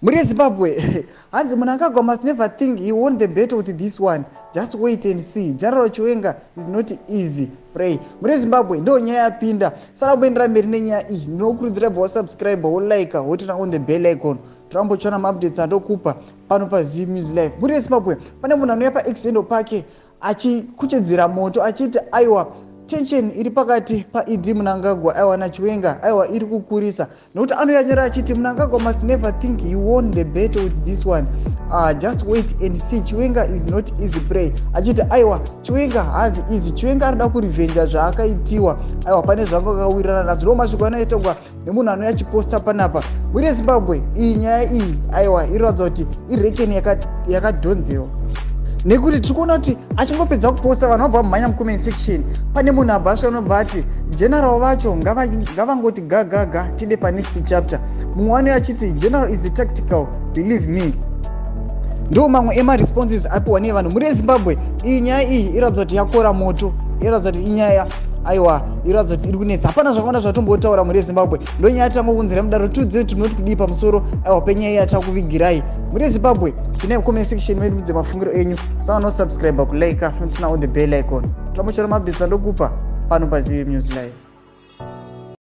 Muri yeZimbabwe, hanzi Mnangagwa must never think he won the battle with this one, just wait and see. General Chiwenga is not easy prey. Muri yeZimbabwe, ndo nyaya yapinda. Sara kumboendera mberi nenyaya iyi, ndinokurudzira bva wasubscribe, wolike, woturn on the bell icon, torambochiona maupdates andokupa pano paZim News Live. Muri yeZimbabwe, pane munhu anouya paexendo pake achikuchedzera moto achiti aiwa, tension iri pakati paED Mnangagwa, aiwa, naChiwenga, aiwa, iri kukurisa, nekuti anoyanyora achiti Mnangagwa must never think he won the battle with this one, just wait and see. Chiwenga is not easy prey. Achiti aiwa, Chiwenga haazi easy, Chiwenga anoda kurivenja zvaakaitiwa, aiwa, pane zvanga akawirirana nazvo. Ndo mashoko anoitogwa nemunhu anouya achiposta panapa. Muri yeZimbabwe, iyi nyaya iyi, aiwa, inoratidza kuti irekeni yakadhonzewa, nekuti tiri kuona kuti achingopedza kuposta, vanhu vabva vamhanya mucomment section. Pane munhu abva asvika, anobva ati general vacho ngavangoti gagaga, tide panext chapter. Mumwe wanouya achiti general is tactical, believe me. Ndo mamwe emaresponses apiwa nevanhu. Muri yeZimbabwe, iyi nyaya iyi iratidza kuti yakora moto, iratidza kuti inyaya, aiwa, iratidza kuti iri kunetsa. Hapana zvakawanda zvatombotaura. Muri yeZimbabwe, ndo nyaya yatangokunzira mudaro. Tiudzei tinoti kudii pamusoro, aiwa, penyaya yatakuvigirai. Muri yeZimbabwe, tine comment section medu dze mafungiro enyu. Saka nosubscribe, kulike, noturn on the bell icon, torambochora maupdates andokupa pano paZive News Live.